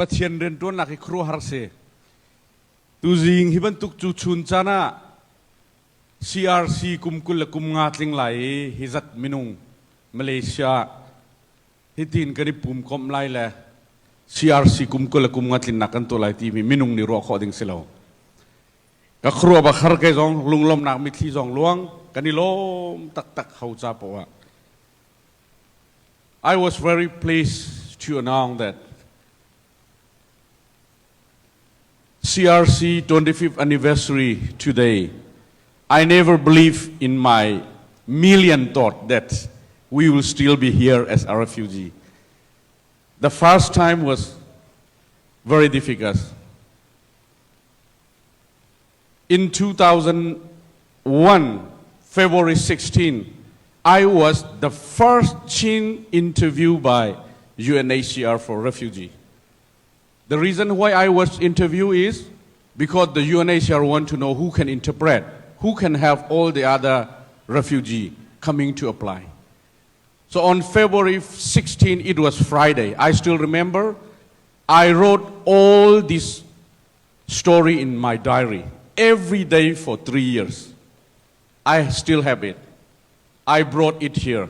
Pathian rianṭuannak hi khuaruahhar si. Tuzing hi bantuk cu chun caan ah CRC kum 20 le kum nga tling lai i hi zat minung Malaysia hitin kan i pumkomh lai le CRC kum 20 le kum nga tlinnak kan tuah lai timi minung nih ruah khawh ding si lo. Ka khuaruah bak har ke zong lunglawmhnak mitthli zong luang kan i lawm taktak ho ca poah. I was very pleased to announce that CRC 25th anniversary today. I never believed in my million thought that we will still be here as a refugee. The first time was very difficult. In 2001, February 16, I was the first Chin interview by UNHCR for refugee. The reason why I was interviewed is because the UNHCR want to know who can interpret, who can help all the other refugee coming to apply. So on February 16, it was Friday. I still remember. I wrote all this story in my diary every day for 3 years. I still have it. I brought it here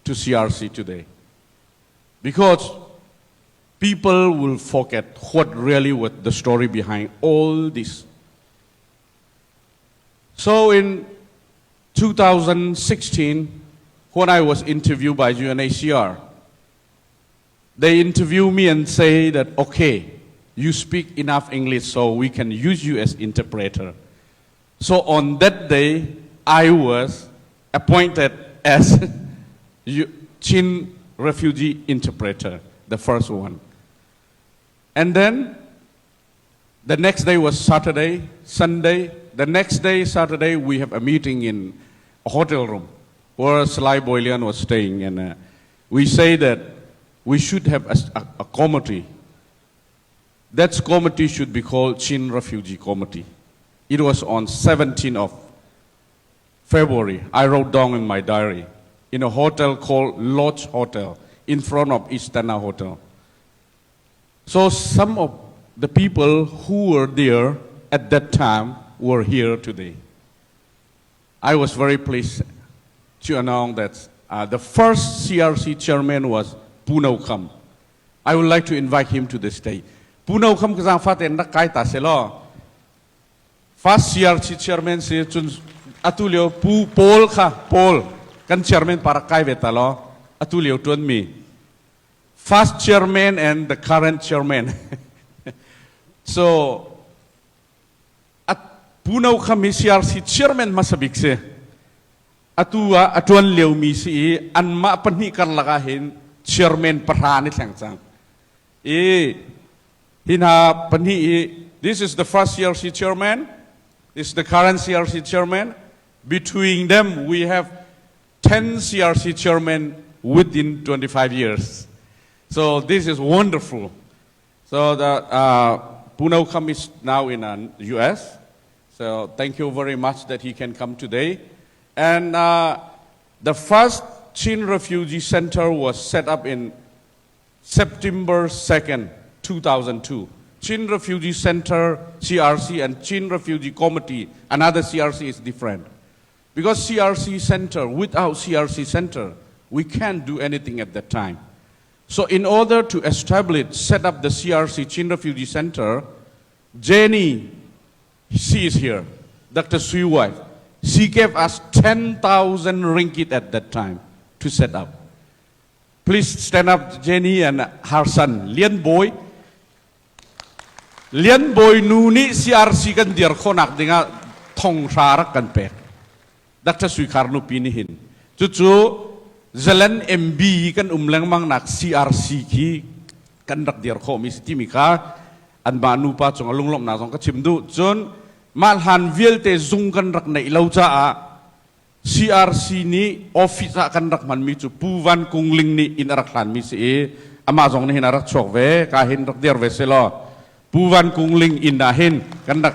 to CRC today. Because people will forget what really was the story behind all this. So in 2016, when I was interviewed by UNHCR, they interview me and say that, "Okay, you speak enough English so we can use you as interpreter." So on that day, I was appointed as Chin refugee interpreter, the first one. And then the next day was Saturday, Sunday. The next day, Saturday, we have a meeting in a hotel room where Salai Bawi Lian was staying. And we say that we should have a committee. That committee should be called Chin Refugee Committee. It was on 17th of February. I wrote down in my diary in a hotel called Lodge Hotel in front of Istana Hotel. So some of the people who were there at that time were here today. I was very pleased to announce that the first CRC chairman was Pu No Kham. I would like to invite him to the stage. Pu No Kham ka zaangfah tein rak kai ta seh law. First CRC chairman si cun atu lio Pu Paul kha Paul kan chairman pa rak kai ve ta law atu lio tuan mi first chairman and the current chairman. So at Pu No Kham hi CRC chairman hmasa bik si atu ah a tuan lio mi si i anmah pahnih karlak ah hin chairman pahra ni thleng cang i hi hna pahnih i. This is the first CRC chairman, this is the current CRC chairman. Between them we have 10 CRC chairman within 25 years, so this is wonderful. So the Pu No Kham is now in the US, so thank you very much that he can come today. And the first Chin Refugee Center was set up in September 2nd, 2002. Chin Refugee Center, CRC, and Chin Refugee Committee, another CRC, is different. Because CRC Center, without CRC Center, we can't do anything at that time. So in order to establish, set up the CRC Chin Refugee Center, Jenny, she is here, Dr. Sui wife, she gave us 10,000 ringgit at that time to set up. Please stand up, Jenny and her son, Lian Boy. Lian Boy nu nih CRC kan dir khonak dingah thong hra rak kan pek. Dr. Sui Khar nupi nih hin. Cucu Jalan MB kan um lengmang nak CRC khi kan rak dir khawh mi si timi kha an mah nupa cung a lunglawmhnak zong ka chim duh. Cun mah hlan vialte zung kan rak neih lo caah CRC nih office ah kan rak hmanmi cu Pu Van Kung Ling nih inn a rak hlanmi si i amah zong nih hin a rak chuak ve ka hin rak dir ve se law. Pu Van Kung Ling inn ah hin kan rak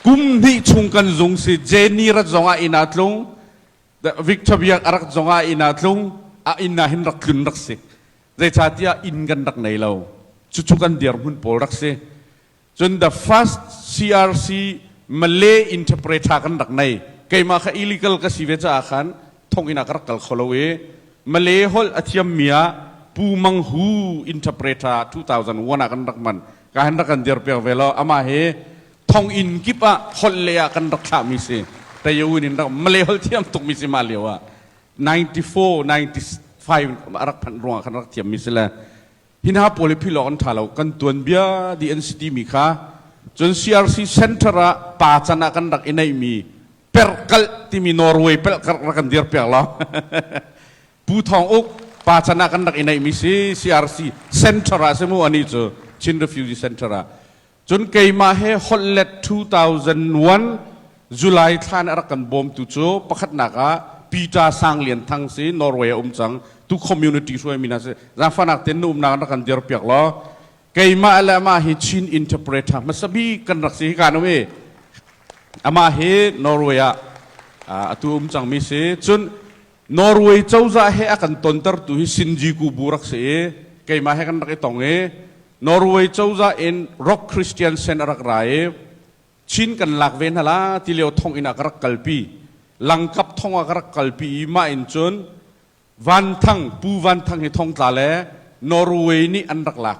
kum hnih chung kan zung si. Jenny rat zong ah inn ah tlung, Victor Biak a rak zong ah inn ah tlung a inn ah hin rak tlun rak si, zeicahtiah inn kan rak nei lo. Cucu kan dirhmun pawl rak si. Cun the first CRC Malay interpreter kan rak nei. Keimah kha illegal ka si ve caah khan thonginn ah ka rak kal kho lo i Malay holh a thiammi ah Pu Mang Hu interpreter 2001 ah kan rak man. Ka han rak kan dir piak ve lo. Amah hi thonginn kip ah holh le ah kan rak thlahmi si. Tayawin in rak Malay holh thiam tukmi si mah lio ah 94 95 a rak phanh ruangah khan rak thiammi si le hi hna pawl hi philh awk an ṭha lo. Kan tuanbia dih an si timi kha. Cun CRC Center ah pa can ah kan rak i neihmi perkalh timi Norway pelhkarh rak kan dir piak law. Pu Thawng Uk pa can ah kan rak i neihmi si CRC Center ah si mu ani cu Chin Refugee Center ah. Cun keimah he holhlet 2001 July thla in a rak kan bawmtu cu pakhatnak ah Peter Sang Lian Thang si, Norway a um cang tu community hruaimi hna si. Zaangfahnak tein na umnak rak kan dirpiak law. Keimah le amah hi Chin interpreter hmasa bik kan rak si. Hi kan um i amah hi Norway ah atu um cangmi si. Cun Norway cozah he a kan tontertu hi Shinjuku bu rak si i keimah he kan rak i tong i Norway cozah in Rock Christian Sen a rak ra i Chin kan lak ve hna la ti lio thong inn ah ka rak kalpi. Langkap thong ah ka rak kalpi i mah in cun Van Thang, Pu Van Thang hi thongtla le Norway nih an rak lak.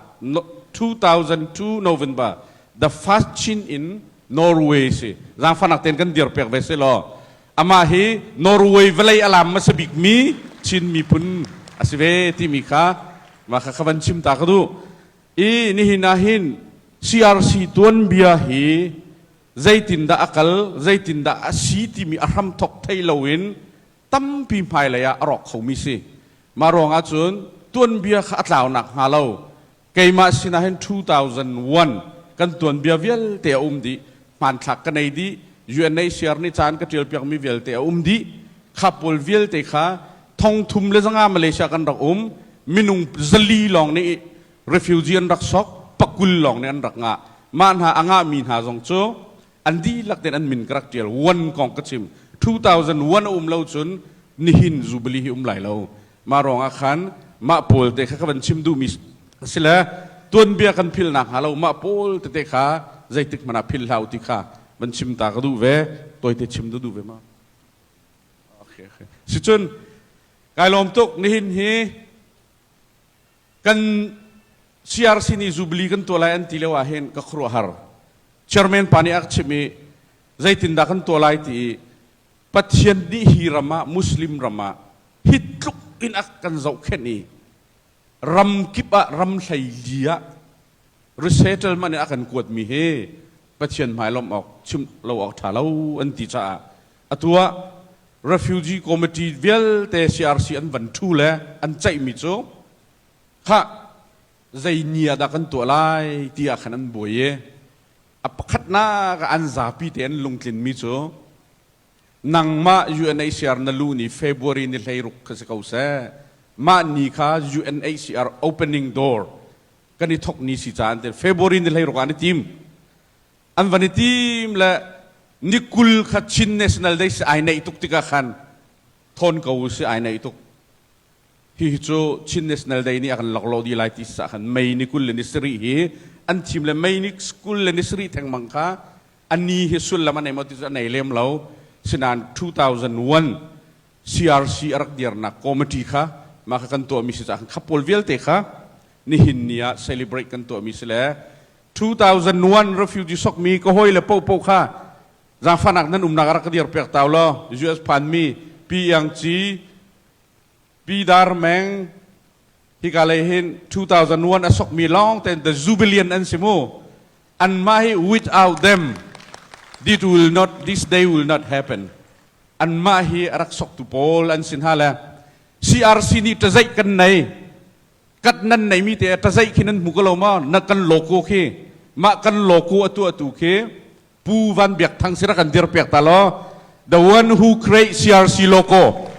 2002 November, the first Chin in Norway si. Zaangfahnak tein kan dir pek ve se law. Amah hi Norway vawlei a lam hmasa bikmi Chin miphun a si ve timi kha mah kha ka van chim ta ka duh. I nihin ah hin CRC tuanbia hi zeitindah a kal, zeitindah a si timi a hramthok thei loin tampi hmailei ah a rawk khomi si. Mah ruangah cun tuanbia kha a tlau nak hnga lo keimah sinah hin 2001 kan tuanbia vialte a um dih, hmanthlak ka nei dih, UNHCR nih caan ka ṭial piakmi vialte a um dih. Kha pawl vialte kha 3500 Malaysia kan rak um, minung 400 lawng nih refugee an rak sok, 20 lawng nih an rak ngah. Mah hna a ngahmi hna zong cu an dihlak tein an min ka rak ṭial. One kong ka chim, 2001 a um lo cun nihin Jubilee hi um lai lo. Mah ruangah khan mah pawl te kha ka van chim duhmi si le tuanbia kan philh nak hnga lo mah pawl tete kha zeitik hmanh ah philh hlah u ti kha van chim ta ka duh ve. Tawite chim tu duh ve ma? Okay. Sicun kai lawm tuk. Nihin hi kan CRC nih Jubilee kan tuah lai an ti lio ah hin ka khuaruahhar. Chairman pa nih a ka chimh i zeitindah kan tuah lai ti i Pathian nih hi ram ah, Muslim ram ah hi tluk in a kan zohkhenh i ram kip ah ram 14 ah resettlement in a kan kuatmi hi Pathian hmai lawmh awk chim lo awk ṭha lo an ti caah atu ah refugee committee vialte CRC an van ṭhu le an ceihmi cu khah zei ni ah dah kan tuah lai ti ah khan an buai i a pakhatnak ah an zapi te an lungtlinmi cu nangmah UNHCR na luh ni February ni 16 kha si ko seh, mah ni kha UNHCR opening door kan i thok ni si caah an ti. February ni 16 ah an i tim. An van i tim le ni 20 kha Chin National Day si ai neih tuk tikah khan thawn ko si ai neih tuk. Hihi cu Chin National Day nih a kan lok lo dih lai ti sa khan May ni 27 hi an thim le May ni 27 thengmang kha a ni hi sullam a nei maw ti cu a nei lem lo. Sinain 2001 CRC a rak dirnak committee kha mah kha kan tuahmi si caah kha pawl vialte kha nihin ni ah celebrate kan tuahmi si le 2001 refugee sokmi ka hawi le popo kha zaangfahnak nan umnak a rak ka dir piak tau law. US phanmi Pi Iang Ci, Pi Dar Meng, hika lei hin 2001 a sokmi lawng ten the Jubilean an si mu. Anmah hi without them this will not this day will not happen. Anmah hi a rak soktu pawl an sin ha le CRC nih tazaih kan nei kat nan nei mi te tazaih khi nan hmu ko lo ma? Na kan logo khi, mah kan logo atu atu khi Pu Van Biak Thang si rak kan dir piak ta law, the one who create CRC logo.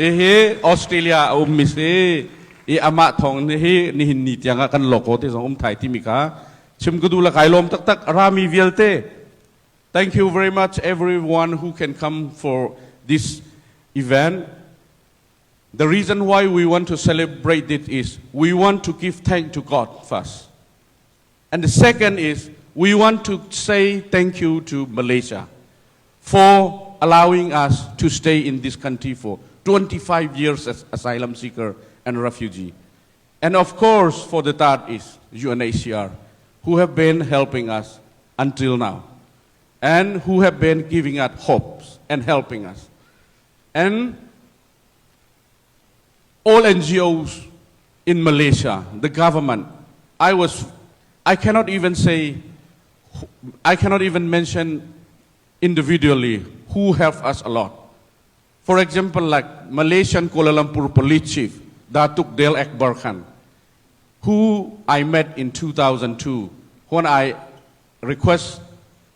Hihi Australia a um mi si i amah thawng hi nihin ni tiang ah kan logo te zong um thai timi kha chim ka duh la. Kai lawm taktak rami vialte. Thank you very much, everyone who can come for this event. The reason why we want to celebrate it is we want to give thanks to God first. And the second is we want to say thank you to Malaysia for allowing us to stay in this country for 25 years as asylum seeker and refugee. And of course, for the third is UNHCR, who have been helping us until now and who have been giving us hopes and helping us. And all NGOs in Malaysia, the government, I cannot even say, I cannot even mention individually who helped us a lot. For example, like Malaysian Kuala Lumpur Police Chief, Datuk Del Akbar Khan, who I met in 2002 when I request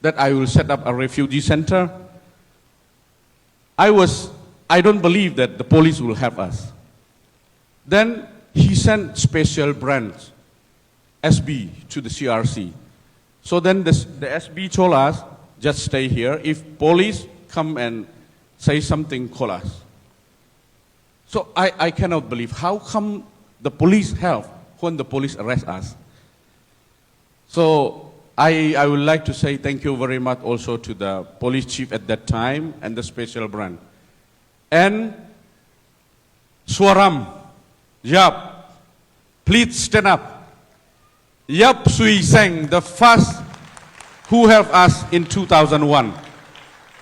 that I will set up a refugee center. I don't believe that the police will help us. Then he sent special branch, SB, to the CRC. So then the SB told us, just stay here. If police come and say something, call us. So I cannot believe how come the police help when the police arrest us. So I would like to say thank you very much also to the police chief at that time and the special branch. And Suaram, Yap, please stand up. Yap Sui Seng, the first who helped us in 2001.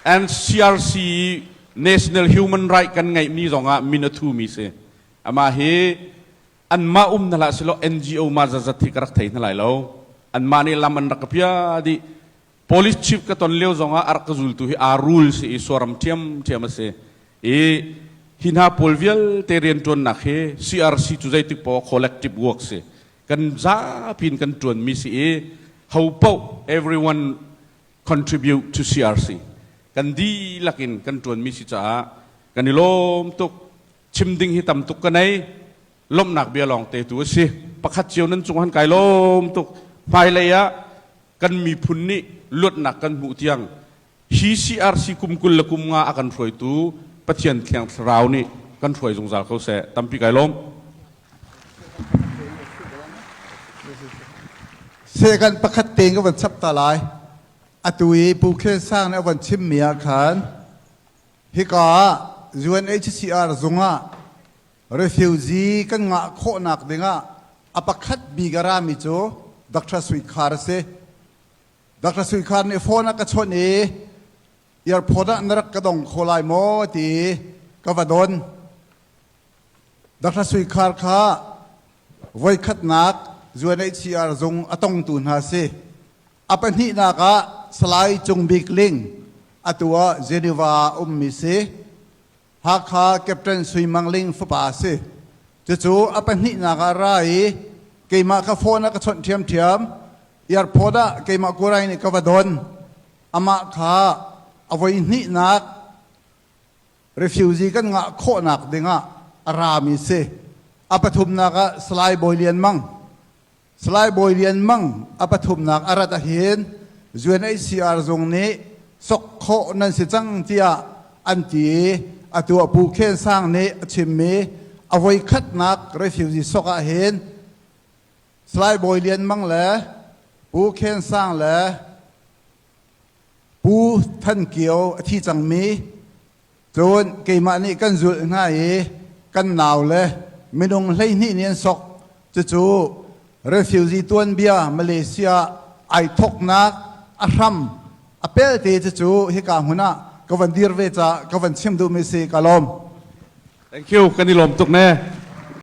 And CRC National Human Right kan ngeihmi zongah min a thumi si. Amah hi anmah um na hlah selaw NGO ma zazat hi ka rak thei hna lai lo. Anmah nih lam an rak ka pia dih. Police chief ka ton lio zongah a rak ka zultu hi aa rul si i suaram ṭhiamṭhiam a si. I hi hna pawl vialte rianṭuannak hi CRC cu zeitik poah collective work si. Kan zapi in kan ṭuanmi si i ho paoh everyone contribute to CRC. Kan dihlak in kan ṭuanmi si caah kan i lawm tuk. Chim ding hi tam tuk ka nei. Lawmhnak bia lawng te tu a si. Pakhat cio nan cung han kai lawm tuk. Hmailei ah kan miphun nih luatnak kan hmuh tiang hi CRC kum 25 a kan hruaitu Pathian Thiang Thlarau nih kan hruai zungzal ko seh. Tampi kai lawm. Second pakhat te ka van chap ta lai. Atu i Pu Khen Sang nih a van chimmi ah khan hika ah UNHCR zung ah refugee kan ngah khawhnak dingah a pakhat bik a rami cu Dr. Sui Khar a si. Dr. Sui Khar nih phone a ka chawnh i airport ah na rak ka dong kho lai maw ti ka va don. Dr. Sui Khar kha voikhatnak UNHCR zung a tongtu hna si. A pahnihnak ah Salai Cung Bik Ling atu ah Geneva ummi si. Hakha Captain Sui Mang Ling fapa a si. Cucu a pahnihnak ah ra i keimah kha phone ah ka chawnh ṭhiamṭhiam. Airport ah keimah kurai nih ka va don. Amah kha a voi hnihnak refugee kan ngah khawhnak dingah a rami si. A pathumnak ah Salai Bawi Lian Mang. Salai Bawi Lian Mang a pathumnak a rat ahhin UNHCR zung nih sok khawh nan si cang tiah an ti i atu ah Pu Khen Sang nih a chimmi a voi khatnak refugee sok ahhin Salai Bawi Lian Mang le Pu Khen Sang le Pu Than Kio a thi cangmi cun keimah nih kan zulh hna i kan nau le minung 12 nih an sok. Cucu refugee tuanbia Malaysia ai thoknak a hram a pelte. Cucu hika hmun ah ka van dir ve ca ka van chim duhmi si. Ka lawm. Thank you. Kan i lawm tuk ne.